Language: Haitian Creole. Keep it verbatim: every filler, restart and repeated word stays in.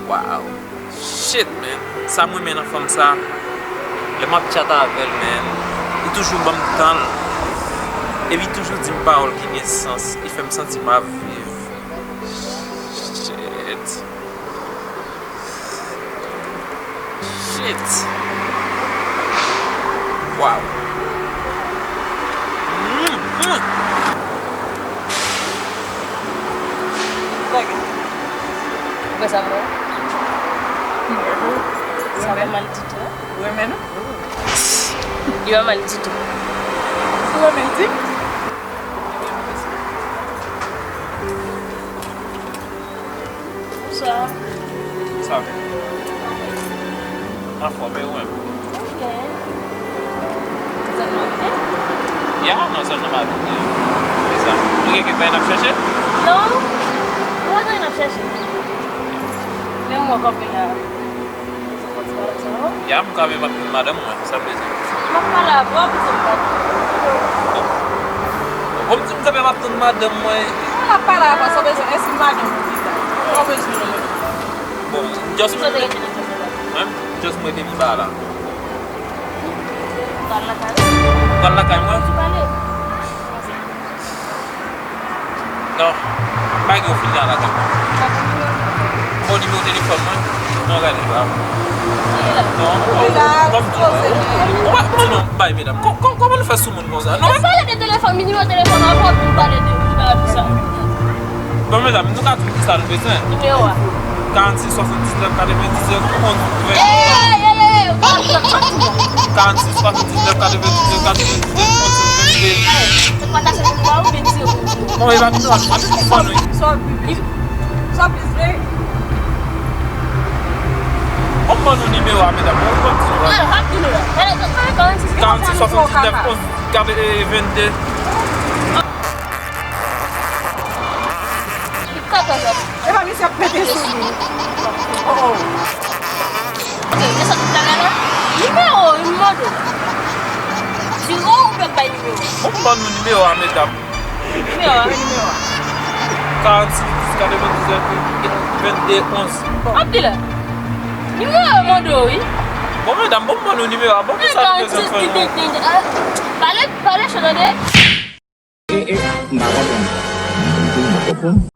Wow. Shit, man. Sa m renmen nan fanm sa, lè m ap chat avè l, man, li toujou ban m tan l. Epi li toujou di m pawòl ki gen sans. Li fè m santi m ap viv. Shit. Shit. Wow. Mm, mm. Ou wè sa m wè? Sa pa mal ditou, non? Ou renmen nou? Li pa mal ditou. Ou renmen l di? Bonswa. Sa va? Anfòm, e ou menm? Ok. Zòn nan abite? Ya, nan zòn nan m abite. Se sa. Nou gen kèk bagay n ap chèche? Non. Nou pa gen anyen n ap chèche. Men mwen kanpe la. Sa fò ti bagay sa, non? Ya, m kanpe m ap tann madanm mwen. Sa vle di? M ap pale avè w, pito m pa. Bon, m di m kanpe m ap tann madanm mwen. Ou ap pale avè w, sa w bezwen, èske madanm ou ki la? Ou bezwen mwen? Bon, just mwen, mwen, just mwen te m ba la. Pral lakay ou? Pral lakay mwen? Ti pale. Non. M pa gen yon fil la lakay mwen. Bon, nimewo telefòn mwen. Non, gade, pa. Non, kòm tou. Ou pa, ou pa, non, bay, medam. Kò-, kò-, kòman nou fè sou moun konsa? Non, men pale de telefòn, mi nimewo telefòn an, pou pale de, pou pale de sa. Bon, medam, nou ka di sa nou bezwen. Nimewo a. Karannsis, swasanndiznèf, katrevendiznèf, onz, ven. Ey, ey, ey, ey, karannsis, swasanndiznèf, katrevendiznèf, katrevendiznèf, onz, vennde. Bon, e pa nimewo a, nou pa bezwen fò nou. Sa w ap viv? Sa w ap viv? Bon, ban nou nimewo a, medam. Bon, ban nou nimewo a. Karannsis, swasanndiznèf, onz, vennde. Li ka fè sa. E pa misye ap pete sou li. Oh, oh. Ok, men sa tout bagay la. Nimewo, li mande. Di w ou pèp bay nimewo. Bon, ban nou nimewo a, medam. Nimewo a. Nimewo a. Karannsis, katrevendiznèf, vennde, onz. Ap di la. Nimewo a mande w, wi. Bon, medam, bon, ban nou nimewo a. Bon, ki sa nou bezwen fè nou? Pale, pale cho, tande. E, e, m pa konprann. M pa konprann.